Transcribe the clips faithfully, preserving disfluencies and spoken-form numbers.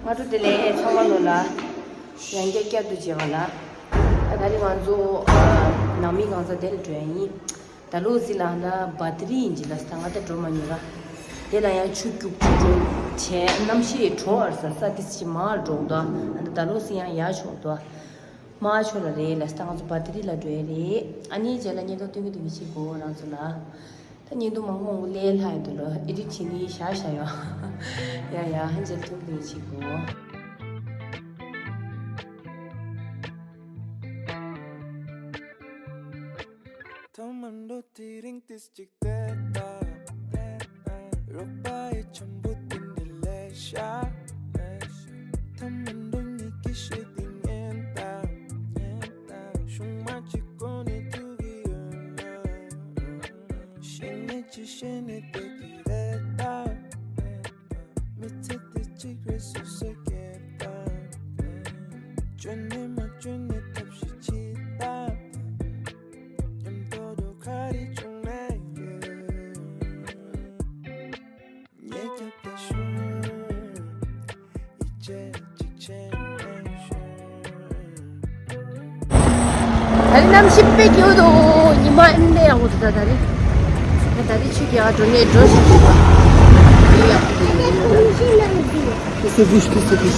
སྔ་དྲོ་བདེ་ལེགས་ཚང་མ་ལོ་ལ། ཡང་བསྐྱར་བསྐྱར་དུ་མཇལ་བ་ལ། ད་ད་རེས་ང་ཚོ་ཨ་ནང་མི་གང་ས་དེ་ལ་འགྲོ་ཡ་ཡིན། ད་ལོ་ཟི་ལ་ན་བ་ཏི་རི་ཡིན་གྱི་ལ་ས་ང་ད་འགྲོ་མ་མྱོང་ར། དེ་ལ་ཡང་ཆུ་རྒྱུག་ཆུ་འགྲོ་བྱས་གནམ་གཤིས་དྲོ་བར་ས་ས་དེ་ཅི་མ་འགྲོ་འདུག་ཨ་ད་ད་ལོ་ཟི་ཡང་ཡ་ཆོག་འདུག་མ་ཆོག་ལ་རེད་ལ་ས་ང་ཚོ་བ་ཏི་རི་ལ་འགྲོ་ཡ་རེད། ཨ་ནི་རྗེས་ལ་བརྙན་ཐུང་སྟོན་གི་འདུག་མི་བྱེད་དགོས་རང་ཚོ་ལ། ད་བརྙན་ཐུང་མང་པོ་ལས་ལྷག་ཡོད་དོ་ལོ་ཨེ་ཌིཊ་བྱེད་ནི་ཤ་ཤ་ཡོད། ཡ་ཡ་ཧན་ཅལ་ཐུང་ཐུང་བྱེད་དགོས། ཐོག་མར་འགྲོ་དེ་རིང་ཏིས་གཅིག་བལྟས་ད། རོགས་པ་ཡི་འཆམ་པོ་དེ་འདྲ་ལས་ཤ། ཐ་མ་འགྲོ་ཉིད་ཀྱི་ཤེས་དེ་ཉན་ད། ཤུང་མ་གཅིག་གོ་ནས་ཐུག་གི་ཡོད་ན། ཤེས་ནས་ཅི་ཤེས་ནས་བསྡད་ཀྱི་རེད་ད། མི་ཚེ་འདི་གཅིག་རེད་སོ་སོ་སྐྱེས་ད། བཅོས་ནས་མ་བཅོས་ནས་ཐབས་ཤེས་བྱེད་ད། མཉམ་དུ་འགྲོ་ག་རེ་བྱུང་ན་ཡོད། ཉེ་རྒྱབ་ཏུ་ཤོག་ཡིད་ཆེས་གཅིག་བྱས་ནས་ཤོག་ད་རེས་གནམ་གཤིས་དཔེ་སྐྱིད་པོ་འདུག་ཉི་མ་ཨེ་འདྲ་ཡག་པོ་འདུག་ད་ད་རེས། ད་ད་རེས་ཆུ་རྒྱག་འགྲོ་ནས་འགྲོ་ཞིག་འདུག་ད་ཡག་པོ་འདུག Ты садись, ты садись.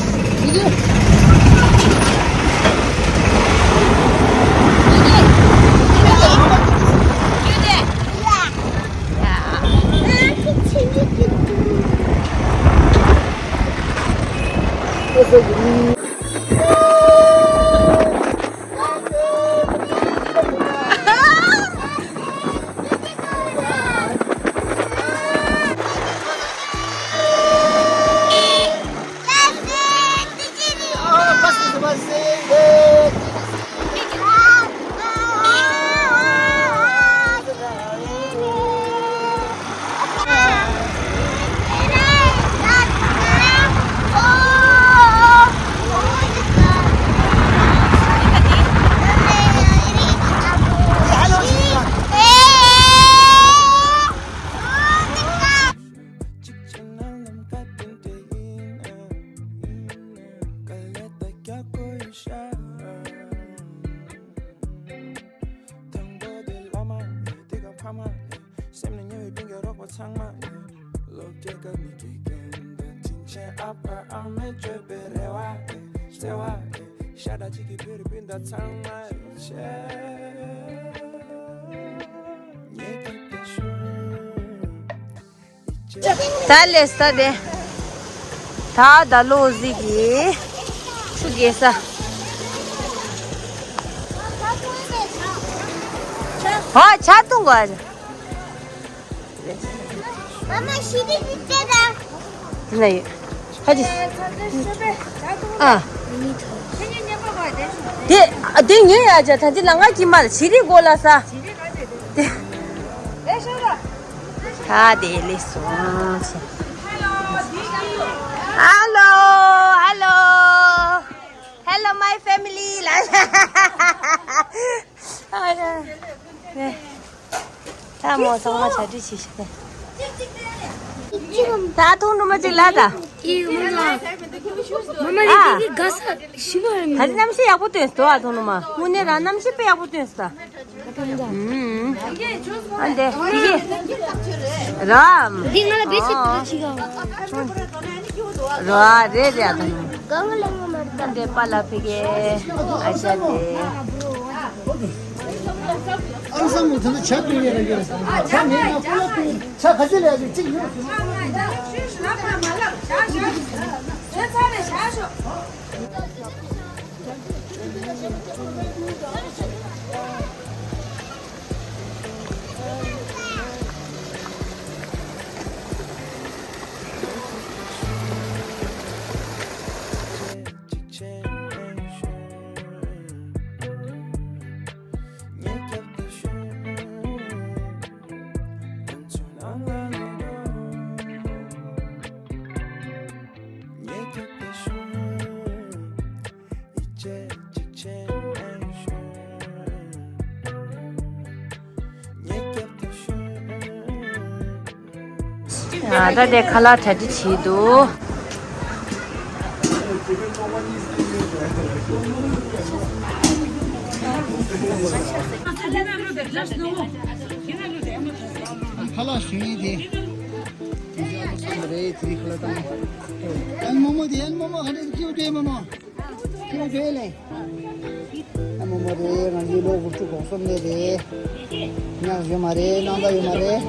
དང་པོ་དེ་བླ་མ་ཡིན། དེ་ག་ཕ་མ་ཡིན། སེམས་ནས་ཉེ་བའི་སྤུན་ཀྱག་རོགས་པ་ཚང་མ་ཡིན། སློབ་གྲྭའི་སྐབས་ནས་དགེ་རྒན་དང་དྲིན་ཆེན་ཨ་ཕ་ཨ་མས་བཅོས་པའི་རེ་བ་ཡིན། བརྩེ་བ་ཡིན། ཤ་ཁྲག་གཅིག་གི་བོད་རིགས་སྤུན་ཟླ་ཚང་མ་ཡིན། ད་ལས་ད་དེ། ད་ད་ལོ་ཟིག་གི་ཆུ་རྒྱས་ས། ཧོ་ཆ་ཐུང་གོ། མ་མ་ཤི་དི་དི་ཏེ་ད། དེ་ན་ཡོད། ཧ་ཅི། ཨ། དེ་དེ་ཉོས་ཡ་ཅ་ད་ཅི་ལ་ང་ཀྱི་མར་ཤི་རི་གོ་ལ་ས། དེ། ད་དེ་ལས་སོང་ཆེ། Hello, hello, hello, my family. ལ་ལ། ད་མོ་ཚང་མ་གྲ་སྒྲིག་བྱེད་ཤིག་ད་ཐུང་ནུ་མ་ཅིག་ལ་ད། ཨི་མ་ལ། མ་མ་ཨ། རེད་དེ་གི་ག་ས་ཞི་མ་རེད། ད་གནམ་གཤིས་ཡག་པོ་སྟོན་སོང་ཨ་ཐུང་ནུ་མ། དངོས་གནས་རང་གནམ་གཤིས་དཔེ་ཡག་པོ་སྟོན་སོང་། ཨུམ། ཨ་འདི་འདི་གི་ར། འདི་ང་ལ་བེད་ཅིག་ཨོ། ཅིག་ཨ། ར་རེད་རེད་ཨ་ཐུང་ནུ་མ། གང་ལ་ཡོང་མ་རེད། ཨ་འདི་པཱ་ལགས་ཕ་གི་ཨ་ཅག་དེ། ཨ་ལ་སང་ནས་ད་ནི་ཇ་བཏུང་ཡས་ར་ཡོད་རེད། ཇ་མེད་ན་ཀོ་ལ་བཏུང་། ཇ་ག་ཚོད་ལས་ཡོད་གཅིག་ཡོད། ཡ་ད་དེ་ཁ་ལག་གྲ་སྒྲིག་བྱེད་འདུག་ཁ་ལག་ཞུ་ཡིན་དེ། རེད་དེ་རིགས་ཁ་ལག་བཏང་། ཨན་མོ་མོ་དེ་ཨན་མོ་མོ་ཧ་ལས་ཀྱི་དེ་མོ་མོ། ཁྱོད་བྱས་ལེ། ཨ་མོ་མོ་རེད། ང་ཚོའི་ལོ་དགུ་བཅུ་གོ་གསུམ་ནས་རེད། ཉག་ཡོད་མ་རེད། སྣང་དག་ཡོད་མ་རེད།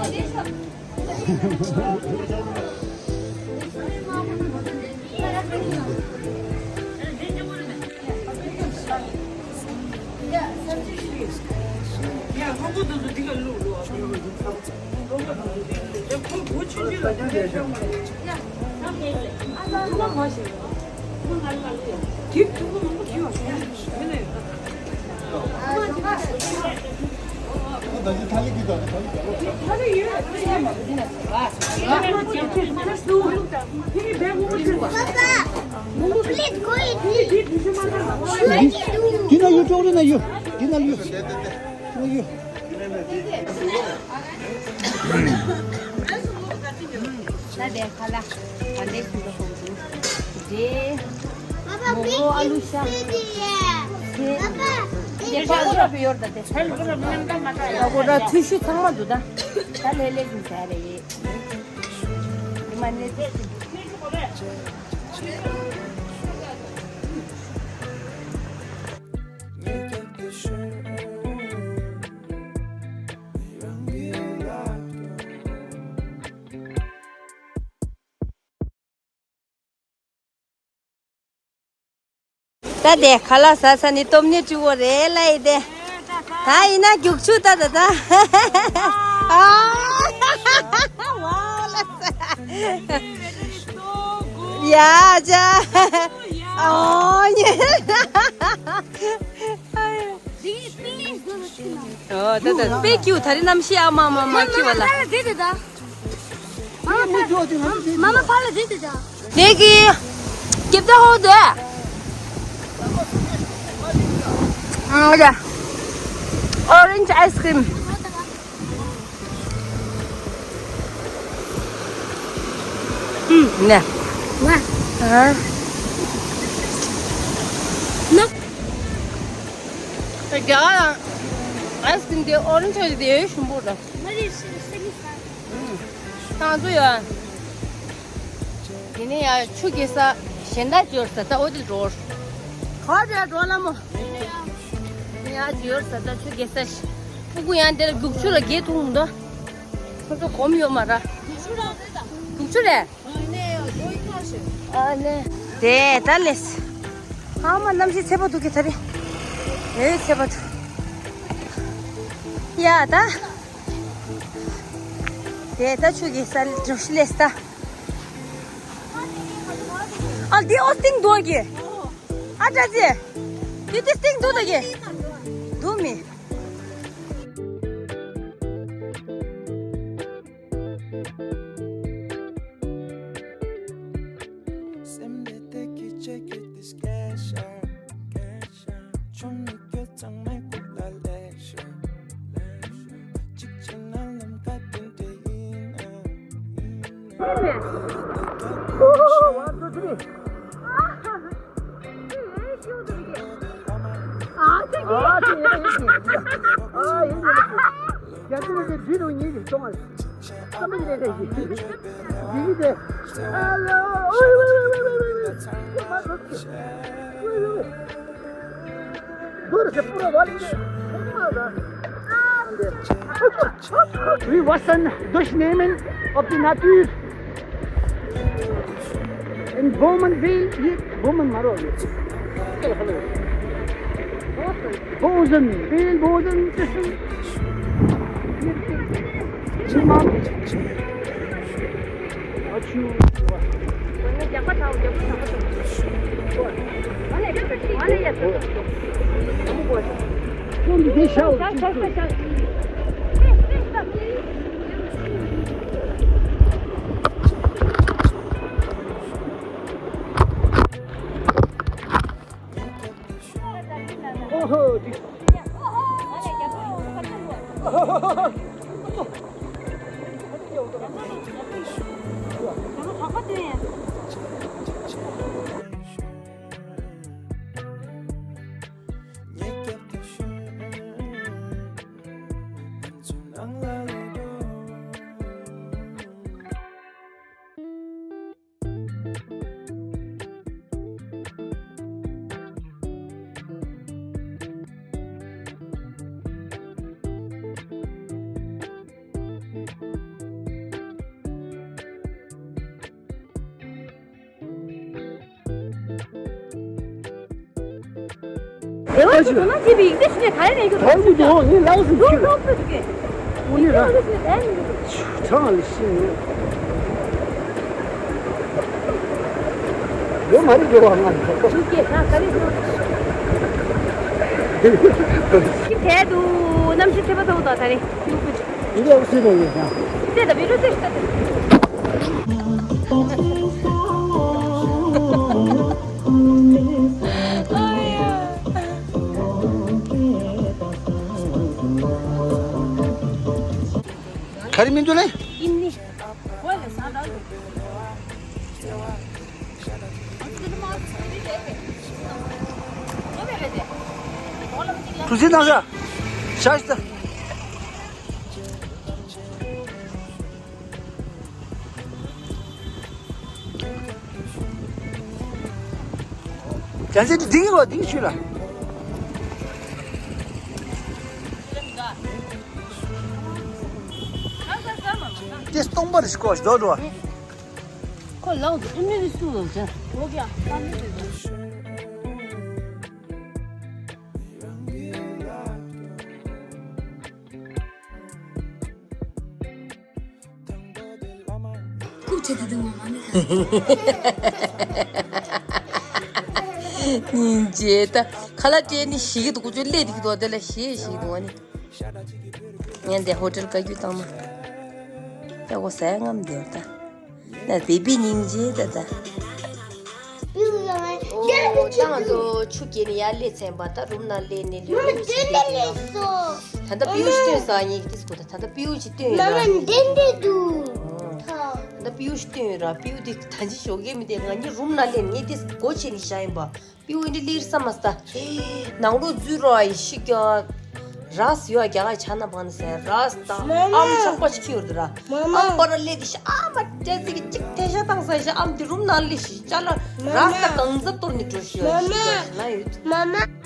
འདི་ན་ཡོད། ཅོག་རེ་ན་ཡོད། འདི་ན་ཡོད། འདི་ན་ཡོད། ད་དེ་ཁ་ལག་ག་འདྲས་ཞིག་འདུག་ཧོ་འདུག་དེ། མོག་མོག་ཨ་ལུ་ཤ། དེ་ཕ་གུ་ར་བུ་ཡོར་ད་དེ། ཕ་གུ་ར་ཐུ་ཤུ་ཚང་མ་འདུག་ད། ད་ལེ་ལེ་ཞིག་ཟ་རེ་ཡེ། མ་ནེ་དེ། ད་དེ་ཁ་ལག་ཟ་ས་ནི་སྟོབས་ཉེ་བཅུ་བོ་རེད་ལ་ཡི་དེ། ད་ཡིན་ན་རྒྱུག་ཆུ་ད་ད་ད། ཨ། ཝའོ་ལ་ས། ཡ་ཇ། ཨོ་ཉེ། ཨོ་ད་ད་དཔེ་ཀྱུ་ད་རི་གནམ་གཤིས་ཨ་མ་མ་མ་ཀྱུ་བ་ལ། མ་མ་ཕ་ལ་དེ་དེ་ད། དེ་གི་ཀེབ་ད་ཧོ་དེ། ཨ་ཡ། Orange ice cream. ཨུམ་ནེ། ཝ། ཨ། ནོ། ད་རྒྱ་གར་ཨའི་སི་ཀྲིམ་དེ་ཨོ་རེན་ཇི་ཆགས་ཀྱི་དེ་ཞིམ་པོ་འདྲ། ང་ཚོ་ཡ། དེ་ནས་ཡ་ཆུ་རྐྱལ་ས་གཞན་དག་འབྱོར་ས་ད་འོ་དེ་འགྲོ། ག་རེ་འགྲོ་ལ་མོ། ཡ་འབྱོར་ས་ད་ཆུ་རྐྱལ་ས་ཤི། ཕྲུ་གུ་ཡང་དེ་ལ་རྒྱུག་ཆུ་ལ་རྒྱལ་ཐུབ་མི་འདུག་ཁོ་ཚོ་གོམ་ཡོད་མ་ར། རྒྱུག་ཆུ་རེད། ཨ་ནེ། དེ་ད་ལེས། ཨ་མ་གནམ་གཤིས་ཚ་པོ་འདུག་གི་ད་རེ། ཨེ་ཚ་པོ་འདུག་ཡ་ད། དེ་ད་ཆུ་གི་ས་འགྲོ་ཤི་ལེས་ད། ཨ་འདི་ཨོ་སྟེང་འདུག་གི། ཨ་ཏྲ་ཙི། འདི་དེ་སྟེང་འདུག་ད་གི། འདུག་མི། སེམས་བདེ་བདེ་སྐྱིད་ཆེ་སྐྱིད་དེ་སྐད་ཤར་སྐད་ཤར། ཆུང་ངུ་སྐྱོ་ཚང་མའི་སྐུ་ལ་ལེགས་ཤོག་ལེགས་ཤོག་གཅིག་བྱས་ན་ལམ་ཁ་དེ་འདྲ་ཡིན་ན་ཡིན་ན། One, two, three. Hello. We wasn't Dush naming of the nature. In Bowman Vale, ye Bowman Maro. Bozen, Vale Bozen, this is. Chimam. Achu. དེ་བ་ཞིག་དོ་སྣང་བྱེད་པའི་ཡིག་ཚད་ཞིག་ནས་ག་རེ་ལས་རྒྱུ་དོ་དགོས་ཀྱི་འོ་ངས་ལབ་སོང་ལོ་ཁྱོད་ལོ་ཕུད་དགོས། དངོས་གནས་ར། ལོ་ཕུད་དགོས་ཨེ། ཆང་ལ་ཤི་ནས། ཡོད་མ་རེད་འགྲོ་བ་ང་ནི། ཆུ་སྐྱེས་ཁ་ཁ་རེ་ཤོར། ཁྱི་དལ་འདུག་གནམ་གཤིས་ཚ་བ་ཚ་བོ་དང་ད་རེས་ཁྱི་ཕུད། འདི་ལ་སུས་དང་ཡོད་ཀྱང་། ཚེ་ད་བི་རུ་ཚེ་ཤི་ད་ཚེ། ག་རེ་མི་འདུག་ལེ། གྲུ་གཟིངས་བཏང་ཤག་ཤག་ཤག་རྒྱལ་མཚན་དེ་ལྡིང་རོགས་ལྡིང་ཤུལ་ལ། དེ་སྟོང་པར་ཤི་ཁོག་ཞིག་འདུག་འགྲོ། ཁོ་ལགས་སུ་ཨ་མི་རི་སུ་ལ་ཟེར། ཨོ་ཀེ་ཨ་མི་རི་སུ། ཁུག་ཆེ་དེ་དུང་མ་ནི། སྙིང་རྗེ་ད། ཁ་ལག་སྤྲད་ནི་ཞིག་གི་འདུག་ཁོ་ཚོས་སླེབས་དེ་གི་འདུག་དེ་ལ་ཞེས་ཞིག་འདུག་ཨ་ནི། ངས་འདི་ཧོ་ཊེལ་བཀའ་བཀྱོན་བཏང་མ། ད་གོ་ཟས་རྔམ་འདིར་ད། ན་བེ་བི་སྙིང་རྗེ་ད་ད། པིའུ་ཡང་ཨོ་ད་ང་ཚོ་ཆུ་རྐྱལ་ནས་ཡར་སླེབས་ཚར་བ་ད་རུམ་ནང་སླེབས་ནས་ལུས་མ་ལུས་ཏན་ཏན་ལས་སོ། ད་ལྟ་པིའུ་ཞིག་སྟོན་ས་ངས་ཀྱིས་གོ་ད་ད་ལྟ་པིའུ་ཞིག་སྟོན་ཡོད་མ་ར། ཏན་ཏན་འདུག་ད་ལྟ་པིའུ་ཞིག་སྟོན་ཡོད་ར། པིའུ་དེ་ད་ཅི་ཞོགས་ཀས་མི་དེ་ང་གཉིས་རུམ་ནང་སླེབས་ངས་དེ་སྒོ་ཕྱེ་ནས་བཞག་ཡིན་པ། པིའུ་འདི་ལིར་ས་མ་སྟ། ནང་ལོགས་འཛུལ་རོགས་ཡི་ཤི་ཀྱ། ར་སི་ཡོ་རྒྱ་གར་ཆ་ན་བང་ནི་ཟེར་ར་སི་དང་ཨམ་ཆོག་པ་ཞིག་ཁྱེར་ཡོད་ར། ཨམ་པ་ར་ལེ་དི་ཤ་ཨ་མ་ཏྲེ་ཙི་གི་ཅིག་ཐེ་ཤ་བཏང་ས་ཤ་ཨམ་དི་རུམ་ནང་ལེ་ཤི་ཅ་ལ་ར་སི་ད་གང་ཟ་གཏོར་ནི་འགྲོ་ཤི་ཡོད་ཤི་ཀྱ་ཤི་ན་ཡོད།